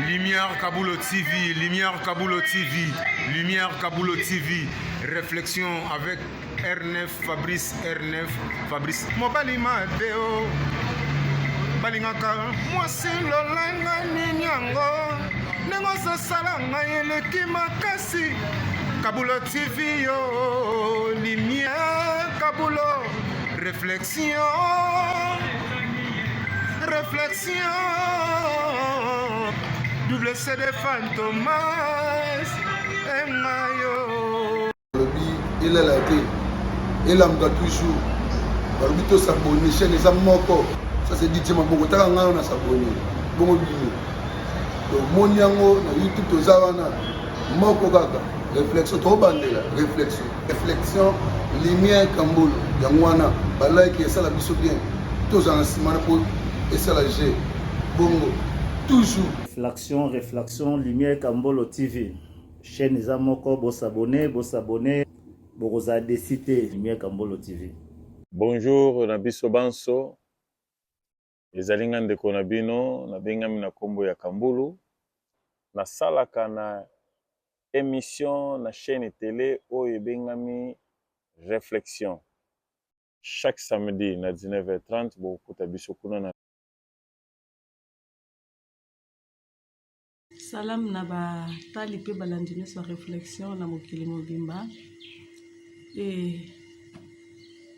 Lumière Kabulo TV, Lumière Kabulo TV, Lumière Kabulo TV, réflexion avec R9 Fabrice R9 Fabrice mobali mabe o balingaka mwasi lolanga nini yango ndenge ozosala ngai eleki makasi Kabulo TV yo Lumière Kabulo réflexion réflexion double CD Fantomas engayo balobi elala te elamuka toujours balobi tosabone chaîne eza moko ça c'est DJ maboko taka ngai na sabone bongo bino tomoni yango na youtube toza wana moko kaka réflexion tobandela réflexion réflexion lumière kambolo yango wana balike esala biso bien tozala na nsima na mpo esala g bongo toujours. Reflexion, reflexion, lumière Kambolo TV. Chaîne eza moko, bo s'abonner, bo s'abonner, bokozala déçu te. Lumière Kambolo TV. Bonjour na biso banso, ezali nga ndeko na bino, nabengami na kombo ya Kambulu, nasalaka na emission na chaine tele oyo ebengami Reflexion. Chaque samedi na 19h30 bokokuta biso kuna na. Salam na batali mpe balandi nyonso ya reflexion na mokili mobimba. E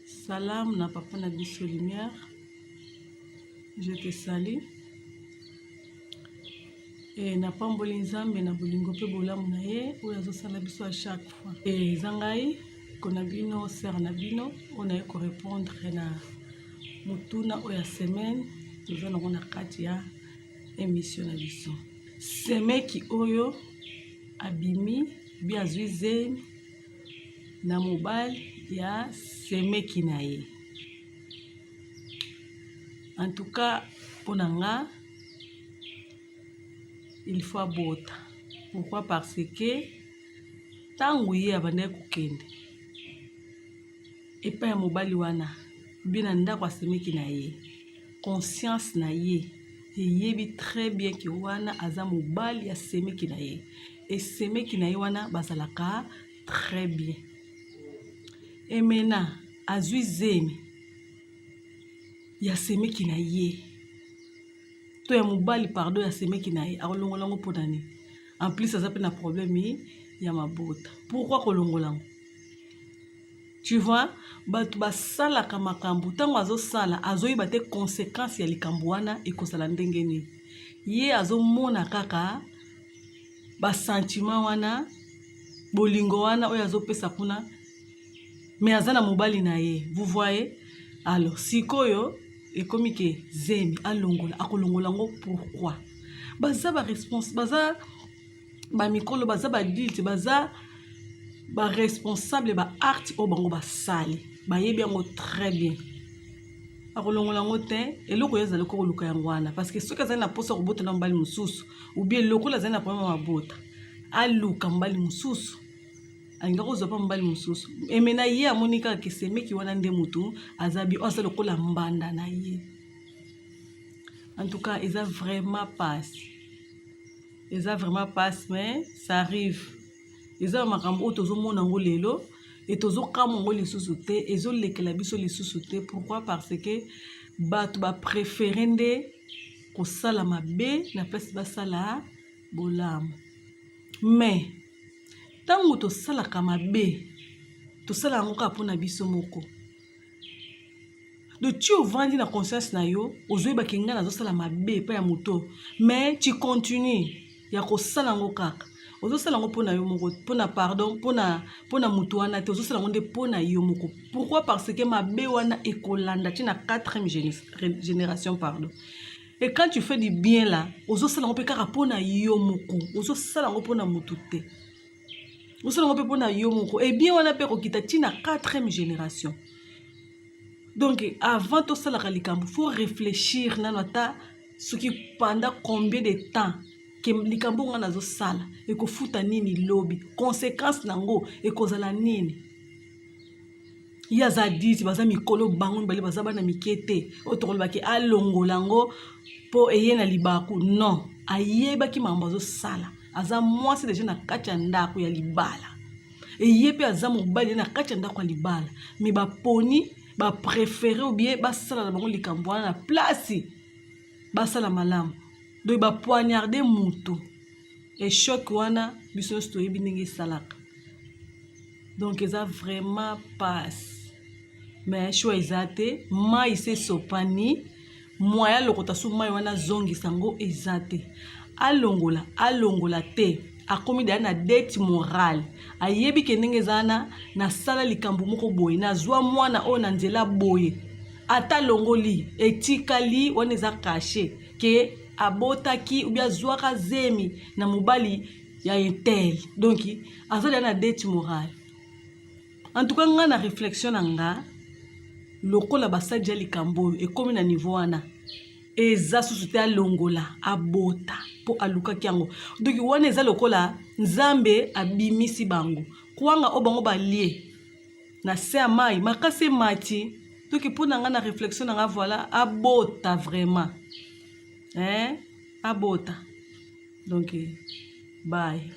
salam na papa na biso lumière. Je te salue. E napamboli Nzambe na bolingo mpe bolamu na ye oyo azosala biso à chaque fois. E eza ngai kona bino sœur na bino oyo naye korepondre na motuna oyo ya semaine toza nango na kati ya emission na biso. Semeki oyo abimi bi azwi zemi na mobali ya semeki na ye. En tout cas mpo na nga il faut abota. Pourquoi? Parce que ntango ye abandaki kokende epai ya mobali wana bien na ndako ya semeki na ye, conscience na ye eyebi très bien ke wana aza mobali ya semeki na ye et semeki na ye wana bazalaka très bien. Emena azwi zemi ya semeki na ye to ya mobali pardon ya semeki na ye, akolongola yango mpona nini? En plus aza mpe na problème ya mabota, pourquoi kolongola yango? Tu vois, bato basalaka makambo ntango azosala azoyeba te conséquence ya likambo wana ekozala ndenge nini. Ye azomona kaka basentiment wana, bolingo wana oyo azopesa kuna, mais aza na mobali na ye, vous voyez. Alors sikoyo ekomi ke zemi alongola, akolongola yango pourquoi? Baza ba response, baza bamikolo, baza ba adulte, baza ba responsable ba acte oyo bango basali, bayebi yango très bien. Akolongola yango te, eloko oyo azali koluka yango wana, parce que soki azali na mposa ya kobota na mobali mosusu ou bien lokola azali na problème ya mabota, aluka mobali mosusu, alinga kozwa mpe mobali mosusu. Eme na ye amoni kaka ke semeki wana nde motu aza bi oyo aza lokola mbanda na ye. En tout cas eza vraiment pasi, eza vraiment pasi, mais ça arrive. Eza makambo oyo tozomona yango lelo e tozokamwa yango lisusu te, ezolekela biso lisusu te. Pourquoi? Parce que bato bapréféré nde kosala mabe na place basala bolamu. Mais ntango tosalaka mabe, tosala yango kaka mpona biso moko. Donc ti ovandi na conscience na yo, ozoyebaki ngai nazosala mabe epai ya moto, mais tu continues ya kosala yango kaka. Ozosala yango mpona yo moko, mpona pardon, mpona moto wana te, ozosala yango nde mpona yo moko. Pourquoi? Parce que mabe wana ekolanda ti na 4e génération, pardon. Et quand tu fais du bien là, ozosala yango mpe kaka mpona yo moko, ozosala yango mpona motu te, ozosala yango mpe mpona yo moko. Et bien wana mpe ekokita ti na 4e génération. Donc avant tosalaka likambo, faut réfléchir nano ata soki pendant combien de temps ke likambo nga nazosala ekofuta nini lobi, conséquence nango ekozala nini. Ye aza adulte, baza mikolo bango mibale, baza bana mike te oyo tokolobaki alongola yango mpo eye na libaku. Non. Ayebaki makambo azosala. Aza mwasi deja na kati ya ndako ya libala. Eye mpe aza mobali na kati ya ndako ya libala. Mais baponi ba préféré ou bien basala na bango likambo wana na place basala malamu. Donc ba poignarder mutu. Et choc wana biso nyonso toyebi ndenge esalaka. Donc eza vraiment passe. Mais choix eza te, mai se sopani, moyen alokota su mai wana azongisa yango eza te. Alongola, alongola te. Akomi deja na dette morale. Ayebi ke ndenge eza wana, nasala likambo moko boye, nazwa mwana oyo na nzela boye. Ata alongoli, etikali wana eza cache ke abotaki ou bien azwaka zemi na mobali ya intel. Donc aza deja na dette morale. En tout cas nga na réflexion na nga lokola basali deja likambo oyo ekomi na niveau wana eza susu te alongola abota mpo alukaki yango. Donc wana eza lokola Nzambe abimisi bango kwanga oyo bango balie na se ya mai makasi emati. Donc mpo na nga na réflexion na nga voilà abota vraiment, hein, abota. Donc bye.